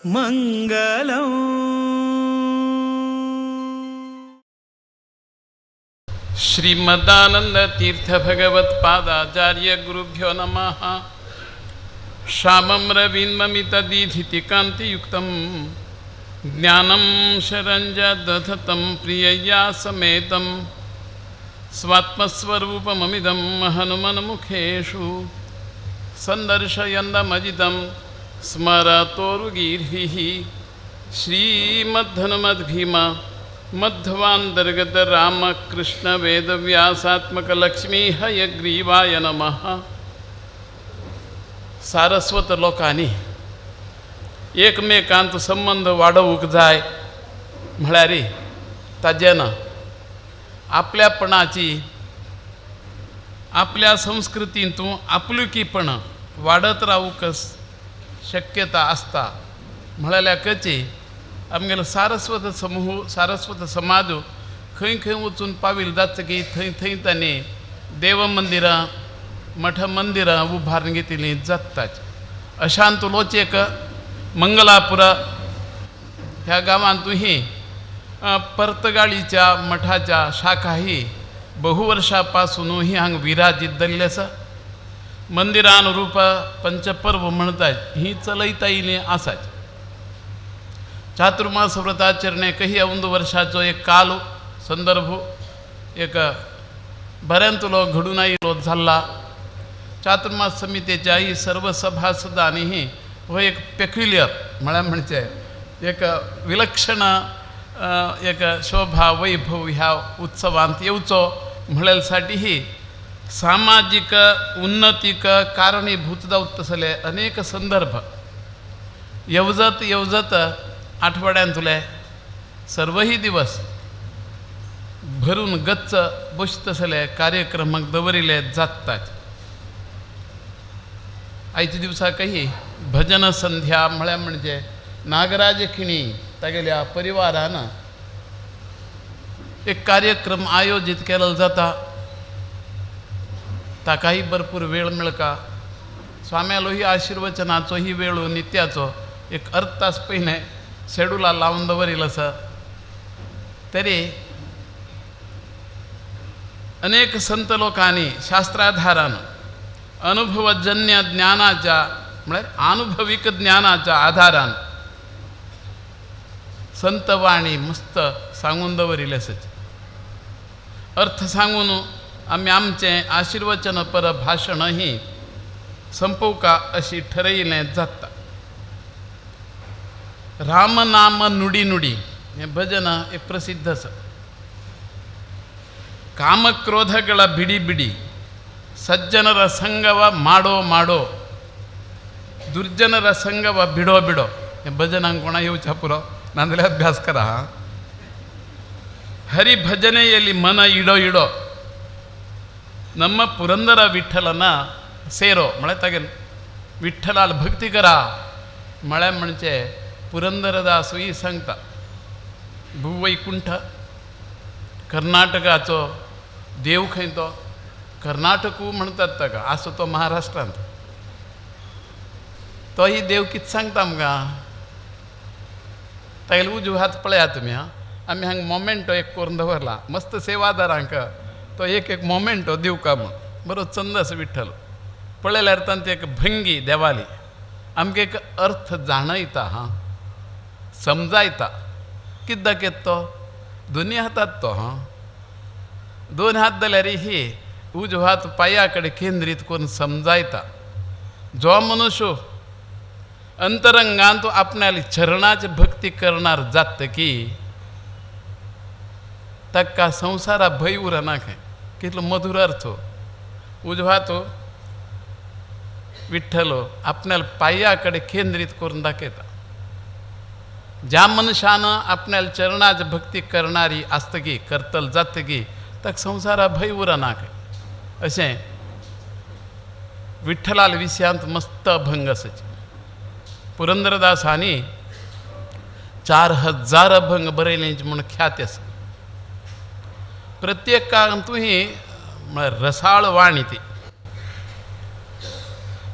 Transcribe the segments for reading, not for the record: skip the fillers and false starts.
मंगलम। श्रीमदानंद तीर्थ भगवत पादाचार्य गुरुभ्यो नमः। श्यामं रवीन्ममितदीधितिकान्तियुक्तं ज्ञानं शरञ्जदधतं प्रियया समेतं स्वात्मस्वरूपममिदं हनुमन्मुखेषु संदर्शयन्दमजितं स्मरतोरुगीर्भिः। श्रीमद्धनुमद्भीम मध्वान्तर्गत रामकृष्ण वेदव्यासात्मकलक्ष्मी हयग्रीवाय नमः। सारस्वत लोकांनी एकमेकांत संबंध वाडोवंक जाय म्हळ्यार ताजेन आपल्यापणाची आपल्या संस्कृतींतू आपुलकीपण वाडत रावूंक शक्यता आसता म्हळ्याकची आमगेलो सारस्वत समूह सारस्वत समाज खंय खंय वचून पाविल जातकीर थंय थंय तांणी देवमंदिरां मठ मंदिरां उबारून घेतिल्लीं जातात। अशांत लोचेक मंगलापुर ह्या गांवांतूय पर्तगाळीच्या मठाच्या शाखाही बहुवर्षापासूनही हांगा विराजीत जाल्लें आसा। मंदिरानुरूप पंचपर्व म्हणतात ही चलयता येयल्लीं आसात। चातुर्मास व्रताचरणेकही ಒಂದು वर्षाचो एक काल संदर्भ एक बऱ्यांतलो घडून आयिल्लो जाल्ला। चातुर्मास समितीच्याही सर्व सभासदांनीही हो एक पेक्युलियर म्हळ्यार म्हणजे एक विलक्षण एक शोभा वैभव ह्या उत्सवांत येवचो म्हळ्यासाठीही सामाजिक उन्नतीक कारणीभूत जावत तसले अनेक संदर्भ येवजत येवजत आठवड्यांतले सर्वही दिवस भरून गच्च बसतसले कार्यक्रमाक दवरिले जातात। आयच्या दिवसाकही भजन संध्या म्हळ्यार म्हणजे नागराज खिणी तागेल्या परिवारान एक कार्यक्रम आयोजीत केलो जाता। ताकाही भरपूर वेळ मेळका। स्वाम्यालोही आशीर्वचनाचोही वेळ नित्याचो एक अर्द तास पयलें शेड्युला लावन दवरिल्लो आसा। तरी अनेक संत लोकांनी शास्त्राधारान अनुभवजन्य ज्ञानाच्या म्हळ्यार आनुभविक ज्ञानाच्या आधारान संतवाणी मस्त सांगून दवरिल्लें आसा। अर्थ सांगून आमी आमचें आशीर्वचन पर भाशणही संपोवका अशी ठरयिल्लें जाता। राम नाम नुडी नुडी हें भजन एक प्रसिद्ध आसा। ಕಾಮಕ್ರೋಧಗಳ ಬಿಡಿ ಬಿಡಿ, ಸಜ್ಜನರ ಸಂಗವ ಮಾಡೋ ಮಾಡೋ, ದುರ್ಜನರ ಸಂಗವ ಬಿಡೋ ಬಿಡೋ. हें भजनांक कोणा येवच्या पुरो नाजाल्यार अभ्यास करा. ಹರಿಭಜನೆಯಲ್ಲಿ ಮನ ಇಡೋ ಇಡೋ, ನಮ್ಮ ಪುರಂದರ ವಿಠಲನ ಸೇರೋ ಮಳೆ ತಗನ್ ವಿಠಲಾಲ್ ಭಕ್ತಿ करा म्हळ्यार म्हणजे पुरंदरदासूय सांगता. भूवैकुंठ कर्नाटकाचो देव खंय तो कर्नाटकू म्हणतात ताका आसो तो महाराष्ट्रांत तोही देव कितें सांगता आमकां. तागेलो उजवो हात पळयात तुमी. हां, आमी हांगा मोमेंटो एक करून दवरला मस्त सेवादारांक तो एक एक मोमेंटो दिवका म्हूण बरो चंद आसा विठ्ठल पळयल्यार तांची एक भंगी देवाली आमकां एक अर्थ जाणयता. हां, समजायता कितें दाखयता तो दोनी हातात तो. हां, दोन हात जाल्यार ही उजवो हात पांया कडेन केंद्रीत करून समजायता. जो मनुष्य अंतरंगान तो आपणाली चरणाची भक्ती करणार जात की ताका संवसारा भंय उरना खंय. कितलो मधुर अर्थ. उजवो हात विठ्ठल आपणाल्या पांया कडेन केंद्रीत करून दाखयता. ज्या मनशान आपणाल्या चरणाची भक्ती करणारी आसतकी करतल जातकी ताका संवसारा भंय उरना खंय. अशें विठ्ठलाल विशयांत मस्त अभंग आसाचे. पुरंदरदासांनी 4000 अभंग बरयले म्हूण ख्याती आसा. प्रत्येकांतूय म्हळ्यार रसाळ वाणी ती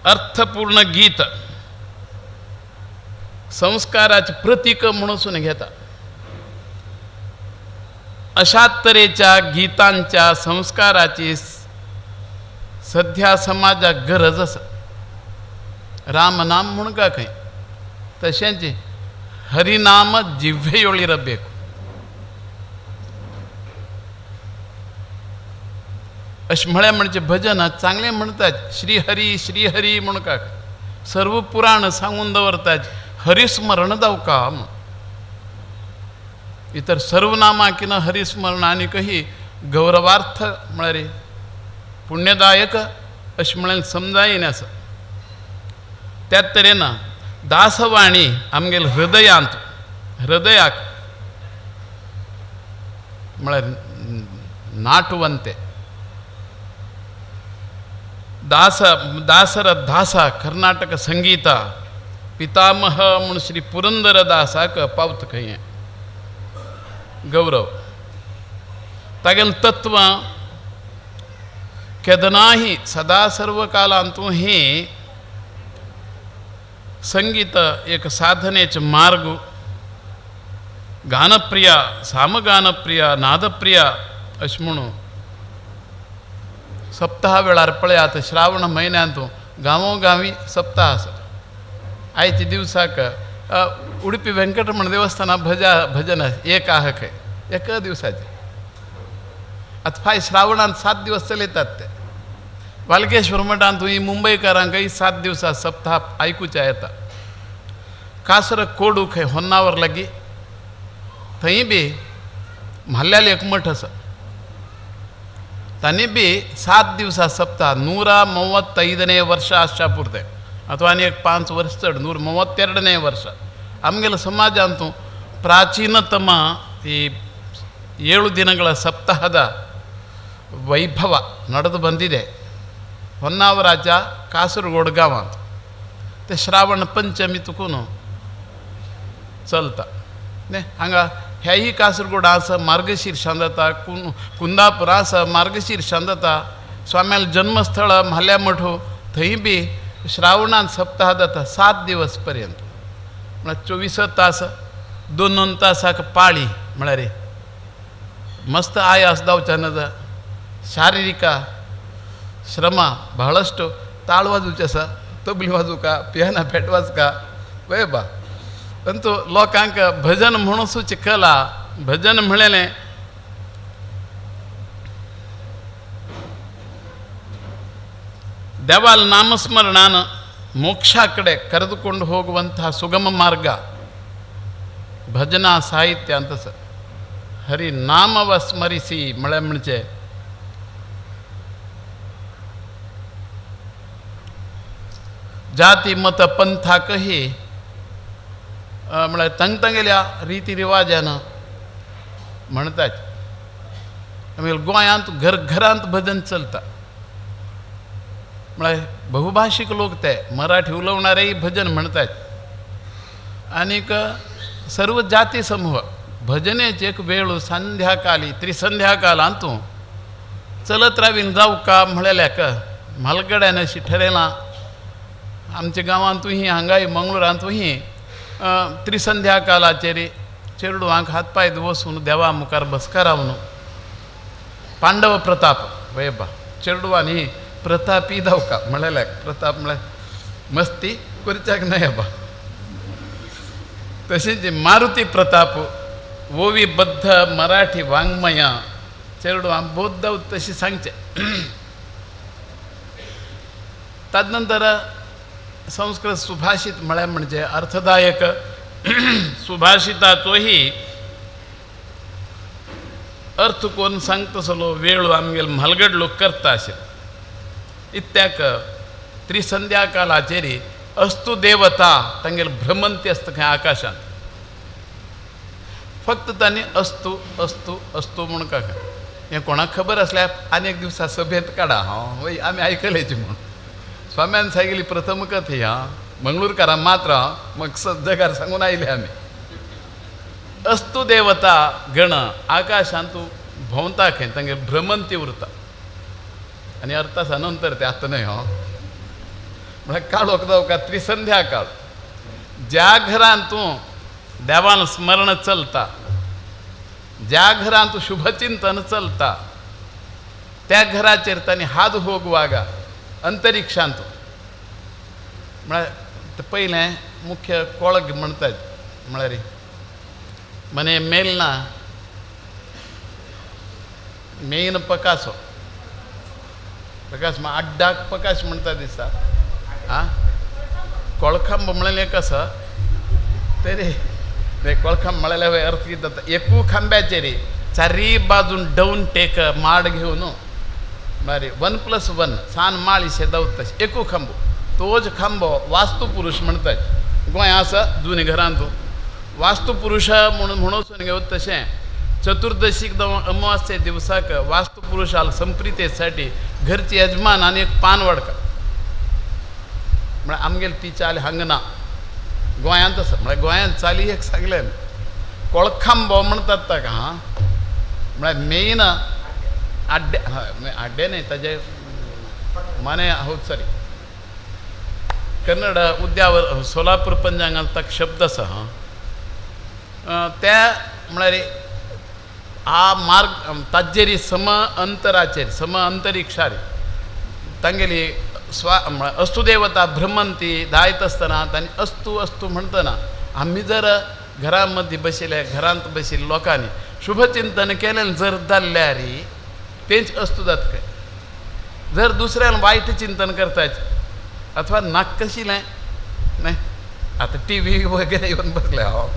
अर्थपूर्ण गीत संस्काराचे प्रतीक म्हणून घेता. अशा तरेच्या गीतांच्या संस्काराची सध्या समाजाक गरज आसा. रामनाम म्हूण का खंय तशेंच हरिनाम जिव्हेयोळिरಬೇಕು. अशें म्हळ्यार म्हणजे भजन चांगलें म्हणटात श्री हरी श्री हरी म्हूण का सर्व पुराण सांगून दवरतात हरिस्मरण जावका म्हूण. इतर सर्व नामाकिन हरिस्मरण आनीकही गौरवार्थ म्हळ्यार पुण्यदायक अशें म्हळ्यार समजायन आसा. त्याच तरेन दासवाणी आमगेले हृदयांत हृदयाक म्हळ्यार नाटुवंते दास दासर दासा कर्नाटक संगीत पितामह म्हूण श्री पुरंदर दासाक पावत खंय गौरव. तागेलें तत्व केदनाही सदा सर्व कालांतू ही संगीत एक साधनेचे मार्ग. गानप्रिया सामगानप्रिया नादप्रिया अशें म्हणून सप्ताह वेळार पळयात श्रावण म्हयन्यांत गांवोगांवी सप्ताह आसा. आयच्या दिवसाक उडपी वेंकटरमण देवस्थाना भजन एक आहा खंय एका दिवसाचें. आतां फाय श्रावणांत 7 दिवस चलयतात ते. वालकेश्वर मठांत ही मुंबयकारांकय 7 दिवसां सप्ताह आयकुच्या येता. कासर कोडू खंय होन्नावर लागीं थंय बी म्हाल्याल एक मठ आसा. तांणी बी 7 दिवसां सप्ताह 135ನೇ ವರ್ಷ आशापुरते ಅಥವಾ आनी एक 5 वर्ष चड 132ನೇ ವರ್ಷ. आमगेले समाजांतू ಪ್ರಾಚೀನತಮ ಈ 7 ದಿನಗಳ ಸಪ್ತಾಹದ ವೈಭವ ನಡೆದು ಬಂದಿದೆ. ಹೊನ್ನಾವರಾಜ ಕಾಸರಗೋಡು ಗಾಂವ ಅಂತ ते श्रावण पंचमी तुकून चलता न्ही. हांगा ह्याही कासरगोड आसा मार्गशीर्षान जाता, कुंदापूर आसा मार्गशीर्षान जाता. स्वाम्याले जन्मस्थळ म्हाल्या मठो थंय बी श्रावणान सप्ताह जाता 7 दिवस पर्यंत म्हळ्यार 24 तास 2-2 तासाक पाळी म्हळ्यार मस्त आयास जावच्या नजा शारीरिक श्रम बहळಷ್ಟು ताळ वाजूचे आसा, तबली वाजूका पियाना पेट वाजका वय बा. परंतु लोकांक भजन म्हणून कला भजन म्हणलें ದೇವಾಲ ನಾಮಸ್ಮರಣಾನ ಮೋಕ್ಷ ಕಡೆ ಕರೆದುಕೊಂಡು ಹೋಗುವಂತಹ ಸುಗಮ ಮಾರ್ಗ ಭಜನಾ ಸಾಹಿತ್ಯ ಅಂತ ಸರ್. ಹರಿನಾಮವ ಸ್ಮರಿಸಿ ಮಳೆ ಮುಂಚೆ ಜಾತಿ ಮತ ಪಂಥ ಕಹಿ म्हळ्यार तंगतंगेल्या रीती रिवाजान म्हणतात. आमगेल्या गोंयांत घरघरांत भजन चलता. म्हळ्यार बहुभाशीक लोक ते मराठी उलोवणारेय भजन म्हणतात. आनीक सर्व जाती समूह भजनेचे एक वेळ संध्याकाली त्रिसंध्याकालांतू चलत रावीन जावका म्हळेल्याक म्हालगड्यान अशी ठरयलां. आमच्या गांवांतूय हांगाय मंगळुरांतूय त्रिसंध्या कालाचेर चेरडुवांक हात पांय वचून देवा मुखार बसकारावन पांडव प्रताप वयबा चेरडुवांनी प्रतापी धावका म्हळेल्याक प्रताप म्हळ्यार मस्ती करच्याक न्हय बा. तशेंच मारुती प्रताप ओवीबद्ध मराठी वाङ्मया चेरडुवांक बोध तशें सांगचें. तदनंतर संस्कृत सुभाषित म्हळ्यार म्हणजे अर्थदायक सुभाषिताचोही अर्थ कोण सांगतसलो वेळ आमगेले म्हालगड लोक करता अशें. इत्याक त्रिसंध्या कालाचेर अस्तु देवता तांगेले भ्रमंती आसता खंय आकाशांत. फक्त तांणी अस्तु अस्तु अस्तु म्हूण का हें कोणाक खबर आसल्यार आनी एक दिवसा सभेंत काडा हांव वय आमी आयकलेची म्हूण. स्वाम्यान सांगिल्ली प्रथम कथ ही आं मंगळूरकारां मात्र मग जगार सांगून आयले आमी. अस्तु देवता गण आकाशांतू भोंवता खंय तांगेर भ्रमंती उरता. आनी अर्थ आसा नंतर ते आतां न्हय हांव म्हळ्यार काळोख जावका त्रिसंध्या काळ ज्या घरांत तूं देवान स्मरण चलता, ज्या घरांत शुभचिंतन चलता, त्या घराचेर तांणी हात होगवागा अंतरिक्षांत. म्हळ्यार पयलें मुख्य कोळग म्हणतात, म्हळ्यार मने मेलना मेन पकासो प्रकाश अड्डाक पकाश म्हणटा दिसता. आं कोळखांब म्हणलें एक आसा तरी कोळखांब म्हळ्यार अर्थ कितें जाता, एकू खांब्याचेर चारी बाजून डवन टेक माड घेवन म्हळ्यार 1+1 सान माळीशे दवरता एकू खांबो, तोच खांबो वास्तुपुरुष म्हणतात. गोंय आसा जुनी घरांत वास्तुपुरुष म्हणून म्हणून घेवत तशें चतुर्दशीक अमावास्ये दिवसाक वास्तुपुरुषाला संप्रितेसाठी घरची यजमान आनी एक पान वाडका. म्हळ्यार आमगेली ती चाल हांगा ना, गोंयांत आसा. म्हळ्यार गोंयांत चाली एक सांगलें आमी कोळखांबो म्हणटात ताका. हां म्हळ्यार मेन आड्डे, हय आड्डे न्हय ताजे माने हौद सॉरी कन्नड उद्यावर सोलापूर पंचांगांत ताका शब्द आसा. हां त्या म्हळ्यार आ मार्ग ताजेरी सम अंतराचेर सम अंतरिक्षार तांगेली स्वा अस्तुदेवता भ्रमंती धायत आसतना तांणी अस्तू अस्तू म्हणटना आमी जर घरामध्ये बशिल्ले घरांत बशिल्ले लोकांनी शुभचिंतन केलें जर जाल्यार तेंच अस्तू जाता काय. जर दुसऱ्यान वायट चिंतन करताच अथवा नाक कशिलें न्हय, आतां टी व्ही वगैरे येवन बसले हांव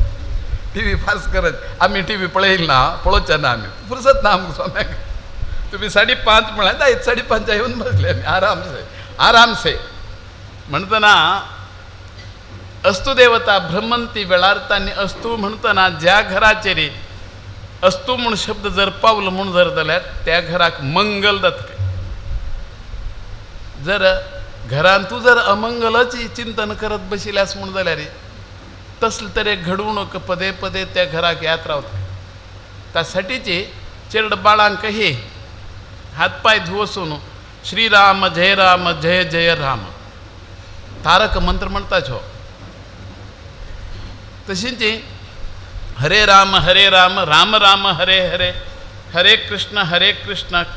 टी व्ही फास्ट करत आमी टी व्ही पळयली ना, पळोवचे ना आमी, फुरसत ना आमकां स्वाम्याक. तुमी 5:30 म्हळ्यार जायत 5:30 येवन बसले आमी आरामसे आरामसे. म्हणटना अस्तुदेवता भ्रमंती वेळार तांणी अस्तू म्हणटना ज्या घराचेर अस्तू म्हूण शब्द जर पावलो म्हूण जर जाल्यार त्या घराक मंगल जाता. जर घरांतू जर अमंगलाची चिंतन करत बशिल्ल्यास म्हूण जाल्यार तसले तरे घडवणूक पदे पदे त्या घराक यात रावता. त्यासाठीची चेरड बाळांकही हातपाय धुवसून श्रीराम जय राम जय जय राम तारक मंत्र म्हणताच हो. तशींच हरे राम राम राम हरे हरे हरे कृष्ण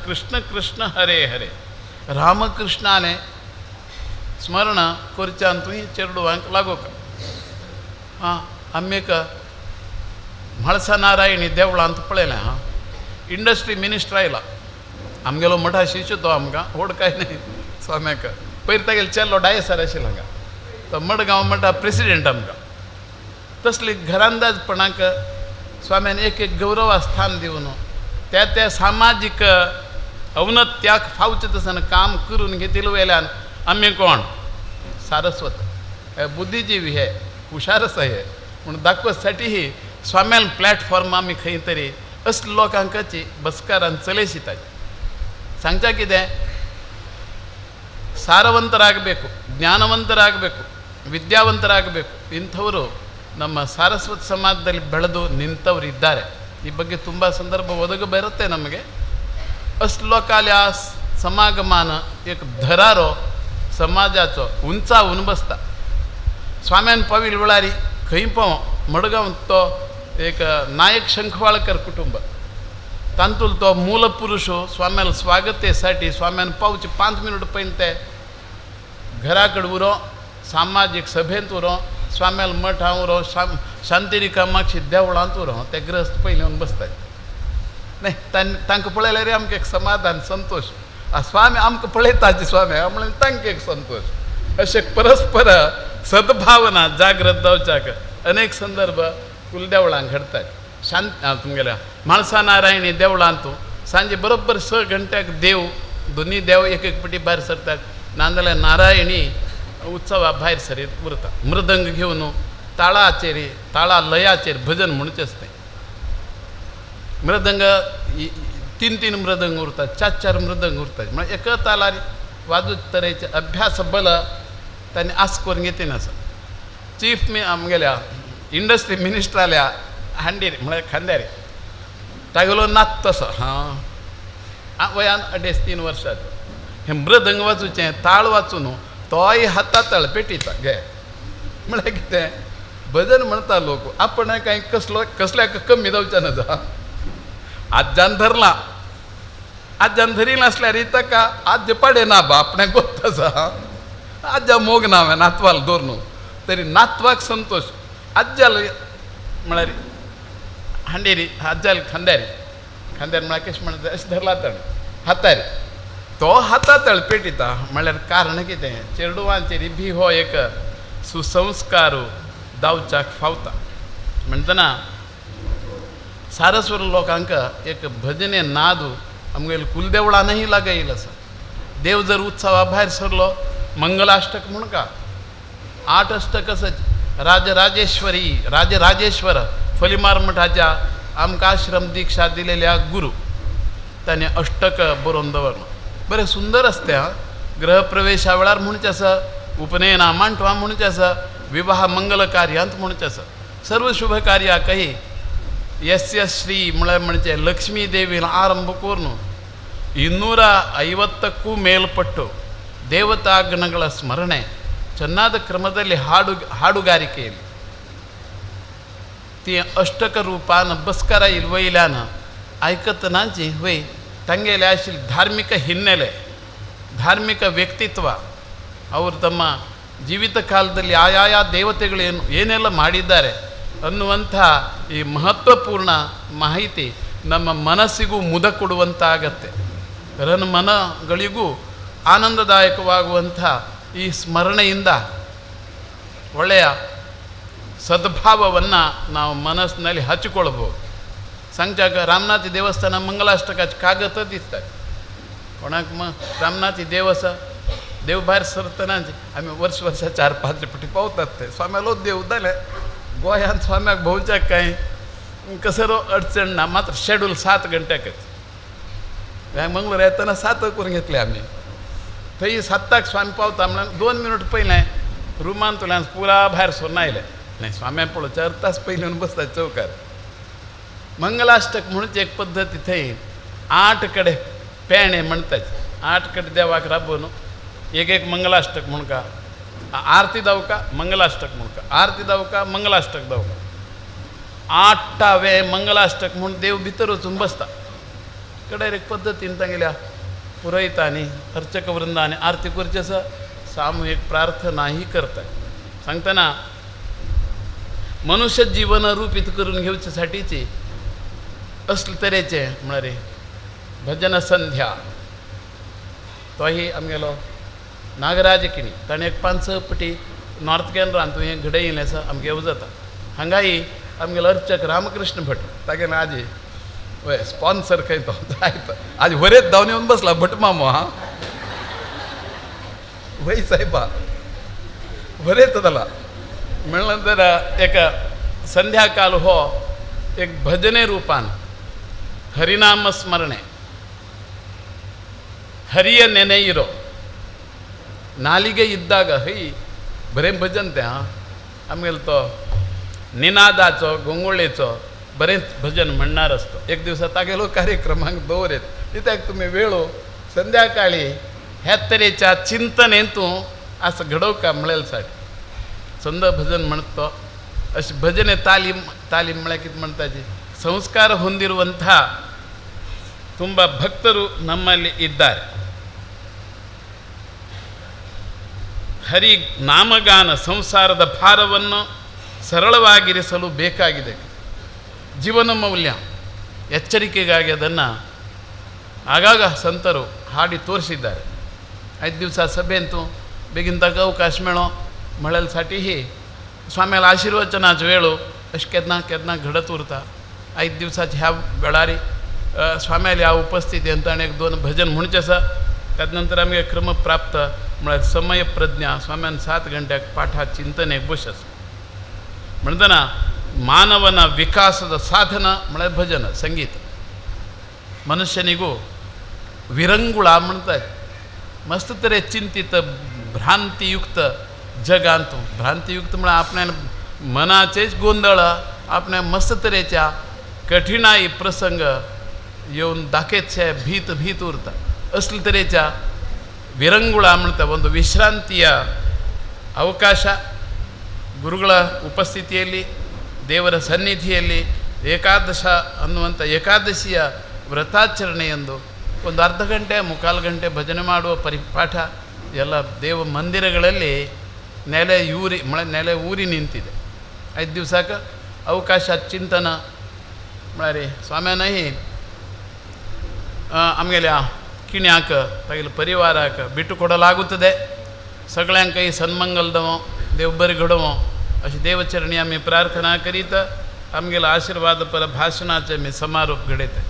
कृष्ण कृष्ण हरे हरे रामकृष्णाने स्मरण करच्यान तुवें चेरडुवांक लागोवंक. हां आमी एक म्हाळसा नारायणी देवळांत पळयलें. हां इंडस्ट्री मिनिस्टर आयला आमगेलो मठा शिष्य तो आमकां व्हड कांय न्हय स्वाम्याक. पयर तागेलो चेल्लो डायसार आशिल्लो हांगा, तो मडगांव मठा प्रेसिडेंट आमकां. तसली घरांदाजपणाक स्वाम्यान एक एक गौरव स्थान दिवन त्या त्या सामाजीक अवनत्याक फावचें तसं काम करून घेतिल्ले वेल्यान आमी कोण सारस्वत बुद्धिजीवी हे हुशार आसा हे म्हूण दाखोवपासाठी स्वाम्यान प्लॅटफॉर्म आमी खंय तरी असले लोकांकाची बसकारान चलयशितात. सांगच्या कितें ಸಾರವಂತರಾಗಬೇಕು, ಜ್ಞಾನವಂತರಾಗಬೇಕು, ವಿದ್ಯಾವಂತರಾಗಬೇಕು. ಇಂಥವರು ನಮ್ಮ ಸಾರಸ್ವತ ಸಮಾಜದಲ್ಲಿ ಬೆಳೆದು ನಿಂತವರು ಇದ್ದಾರೆ. ಈ ಬಗ್ಗೆ ತುಂಬ ಸಂದರ್ಭ ಒದಗ ಬರುತ್ತೆ ನಮಗೆ. ಅಶ್ಲೋಕಾल्या समागमान एक धरारो समाजाचो उंचावून बसता. स्वाम्यान पाविल वेळारी खंय पाव मडगांव तो एक नायक शंखवाळकर कुटुंब तांतूल तो मूलपुरुष स्वाम्यान स्वागतेसाठी स्वाम्यान पावचे 5 मिनिट पयलीं ते घरा कडेन उरो, सामाजीक सभेंत उरो, स्वाम्याल मठां उरो, शांतिरिका मागशी देवळांत उरो, ते ग्रस्त पयलीं येवन बसतात. न्हय तांकां पळयल्यार आमकां एक समाधान संतोश. स्वामी आमकां पळयताची स्वामी म्हणल्यार तांकां एक संतोश. अशें परस्पर सद्भावना जागृत जावच्याक अनेक संदर्भ कुलदेवळांक घडतात. शांत तुमगेल्या म्हाळसा नारायणी देवळांत सांजे बरोबर 6 घंट्याक देव दोन्ही देव एक एक पटी भायर सरतात, नाजाल्यार नारायणी उत्सवा भायर सरीत उरता. मृदंग घेवन ताळाचेर ताळा लयाचेर भजन म्हणचें आसता. मृदंग 3-3 मृदंग उरतात, 4-4 मृदंग उरतात, म्हळ्यार एका तालार वाजूत तरेचे अभ्यास बल तांणी आस करून घेतिना आसा. चीफ मी आमगेल्या इंडस्ट्री मिनिस्टराल्या हांडीर म्हळ्यार खांद्यार तागेलो नात तसो हां वयान 2.5-3 वर्सांचो हें मृदंग वाजोवचें ताळ वाचून तोय हाता तळ पेटिता घे. म्हळ्यार कितें भजन म्हणता लोक आपण काय कसलो कसल्या कमी जावच्या ना. आज्जान धरला आज्जान धरी नासल्यार ताका आज्ज पाडे ना बा आपणे गोत आसा. आज्जा मोग ना हांवें नातवाल दवर न्हू तरी नातवाक संतोश. आज्जाल म्हळ्यार हांडेरी आज्जाल खांद्यारी खांद्यार म्हळ्यार कशें म्हणटा अशें धरला ताणें हातारी तो हाता तळपेटिता. म्हळ्यार कारण कितें चेडवांचेर बी हो एक सुसंस्कार दावच्याक फावता. म्हणटना सारस्वर लोकांक एक भजने नाद आमगेले कुलदेवळानूय लागयलो आसा. देव जर उत्सवा भायर सरलो मंगलाष्टक म्हूण का 8 अष्टक आसाच. राजराजेश्वरी राजराजेश्वर फलिमार मठाच्या आमकां आश्रम दीक्षा दिलेल्या गुरू ताणें अष्टक बरोवन दवरलो. बरें सुंदर आसता आं. गृहप्रवेशा वेळार म्हणचें आसा, उपनयना मांडवा म्हणचें आसा, विवाह मंगल कार्यांत म्हणचें आसा, सर्व शुभ कार्याकही यस्य श्री म्हळ्यार म्हणजे लक्ष्मी देवीन आरंभ करून 250ಕ್ಕೂ ಮೇಲ್ಪಟ್ಟು ದೇವತಾಗಣಗಳ ಸ್ಮರಣೆ ಚೆನ್ನಾದ ಕ್ರಮದಲ್ಲಿ ಹಾಡುಗಾರಿಕೆಯಲ್ಲಿ ती अष्टक रूपान बसकारा येईल वयल्यान आयकतनाची वय तांगेले आशिल्ले धार्मिक ಹಿನ್ನೆಲೆ ಧಾರ್ಮಿಕ ವ್ಯಕ್ತಿತ್ವ ಅವರು ತಮ್ಮ ಜೀವಿತ ಕಾಲದಲ್ಲಿ ಆಯಾಯ ದೇವತೆಗಳೇನು ಏನೆಲ್ಲ ಮಾಡಿದ್ದಾರೆ ಅನ್ನುವಂಥ ಈ ಮಹತ್ವಪೂರ್ಣ ಮಾಹಿತಿ ನಮ್ಮ ಮನಸ್ಸಿಗೂ ಮುದ ಕೊಡುವಂತಾಗತ್ತೆ. ರನ್ ಮನಗಳಿಗೂ ಆನಂದದಾಯಕವಾಗುವಂಥ ಈ ಸ್ಮರಣೆಯಿಂದ ಒಳ್ಳೆಯ ಸದ್ಭಾವವನ್ನು ನಾವು ಮನಸ್ಸಿನಲ್ಲಿ ಹಚ್ಚಿಕೊಳ್ಬೋದು. सांगच्याक रामनाथी देवस्थान मंगलाष्टकाचे कागद दिसता कोणाक रामनाथी देव आसा देव भायर सरतना आमी वर्स वर्सा 4-5 फावटी पावतात ते स्वाम्यालो देव जालें गोंयांत स्वाम्याक भोंवच्याक कांय कसरो अडचण ना. मात्र शेड्यूल 7 घंट्याकच मंगळूर येतना 7 करून घेतले आमी. थंय 7 स्वामी पावता म्हणून 2 मिनट पयलें रुमांतल्यान पुरा भायर सरून आयले नाही स्वाम्या पळोवं 4 तास पयलीं येवन बसता चौकार. मंगलाष्टक म्हणून एक पद्दती थंय 8 कडे पेणे म्हणतात 8 कडे देवाक राबोवन एक एक मंगलाष्टक म्हूण का आरती दावका मंगलाष्टक म्हूण का आरती दावका मंगलाष्टक दावका 8वे मंगलाष्टक म्हूण देव भितर वचून बसता. कडेर एक पद्दतीन तांगेल्या पुरोहितांनी अर्चक वृंदांनी आरती करची आसा सामुहीक प्रार्थनाही करतात. सांगतना मनुष्य जीवन रूपित करून घेवच्यासाठीची असले तरेचे म्हळ्यार भजन संध्या तोही आमगेलो नागराज किणी ताणें एक 5-6 पटी नॉर्थ केनरान तुवें घडयिल्लें आसा आमगे येवजता. हांगाय आमगेलो अर्चक रामकृष्ण भट तागेले आजी वय स्पॉन्सर खंय तो जायत आज वरेच धांवन येवन बसला भट मामो हां वय साहेबा वरेच जाला. म्हणलं तर एक संध्याकाल हो एक भजने रूपान हरिनाम स्मरणे हरिय ನೆನೆಯಿರೋ ನಾಲಿಗೆ ಇದ್ದಾಗ ಹೈ बरें भजन तें आं आमगेलो तो निनादाचो गोंगोळेचो बरेंच भजन म्हणणार असतो. एक दिवसा तागेलो कार्यक्रमाक दवरेत कित्याक तुमी वेळो संध्याकाळी ह्या तरेच्या चिंतनेंतू असं घडोवका म्हणेल साठी संद भजन म्हणतो. अशी भजने तालीम ತಾಲೀಮ್ म्हळ्यार कितें म्हणटाची ಸಂಸ್ಕಾರ ಹೊಂದಿರುವಂಥ ತುಂಬ ಭಕ್ತರು ನಮ್ಮಲ್ಲಿ ಇದ್ದಾರೆ. ಹರಿ ನಾಮಗಾನ ಸಂಸಾರದ ಭಾರವನ್ನು ಸರಳವಾಗಿರಿಸಲು ಬೇಕಾಗಿದೆ. ಜೀವನ ಮೌಲ್ಯ ಎಚ್ಚರಿಕೆಗಾಗಿ ಅದನ್ನು ಆಗಾಗ ಸಂತರು ಹಾಡಿ ತೋರಿಸಿದ್ದಾರೆ. 5 ದಿವಸ ಸಭೆ ಅಂತೂ बेगीन ताका अवकाश मेळो म्हळ्यासाठी ही स्वाम्याला आशीर्वचनाचो वेळो अशें केन्ना केन्ना घडत उरता. 5 दिवसाच्या ह्या वेळारी स्वाम्याल्या उपस्थितीन ताणें 1-2 भजन म्हणचें आसा. त्यानंतर आमगे क्रमप्राप्त म्हळ्यार समय प्रज्ञा स्वाम्यान 7 घंट्याक पाठा चिंतनेक बस आसा. म्हणटना ಮಾನವನ ವಿಕಾಸದ ಸಾಧನ म्हळ्यार ಭಜನ ಸಂಗೀತ. ಮನುಷ್ಯನಿಗೂ ವಿರಂಗುಳ म्हणतात मस्त तरे चिंतित भ्रांतियुक्त जगांत भ्रांतियुक्त म्हळ्यार आपल्या मनाचेच गोंदळ आपल्या मस्त तरेच्या कठिणाई प्रसंग येवन दाखयतशे भीत भीत उरता. असले तरेच्या ವಿರಂಗುಳ म्हणटा ಒಂದು ವಿಶ್ರಾಂತಿಯ ಅವಕಾಶ. ಗುರುಗಳ ಉಪಸ್ಥಿತಿಯಲ್ಲಿ ದೇವರ ಸನ್ನಿಧಿಯಲ್ಲಿ ಏಕಾದಶ ಅನ್ನುವಂಥ ಏಕಾದಶಿಯ ವ್ರತಾಚರಣೆಯೆಂದು ಒಂದು ಅರ್ಧ ಗಂಟೆ ಮುಕ್ಕಾಲು ಗಂಟೆ ಭಜನೆ ಮಾಡುವ ಪರಿಪಾಠ ಎಲ್ಲ ದೇವ ಮಂದಿರಗಳಲ್ಲಿ ನೆಲೆ ಯೂರಿ ಮಳೆ ನೆಲೆ ಊರಿ ನಿಂತಿದೆ. 5 ದಿವಸಕ್ಕೆ ಅವಕಾಶ ಚಿಂತನ म्हळ्यार स्वाम्यानही आमगेल्या किण्याक तागेल्या परिवाराक बिटू ಕೊಡಲಾಗುತ್ತದೆ. सगळ्यांकय सन्मंगल दवो, देव बरें घडोवं अशी देवचरणी आमी प्रार्थना करीत आमगेल्या आशिर्वाद पर भाशणाचे आमी समारोप घडयता.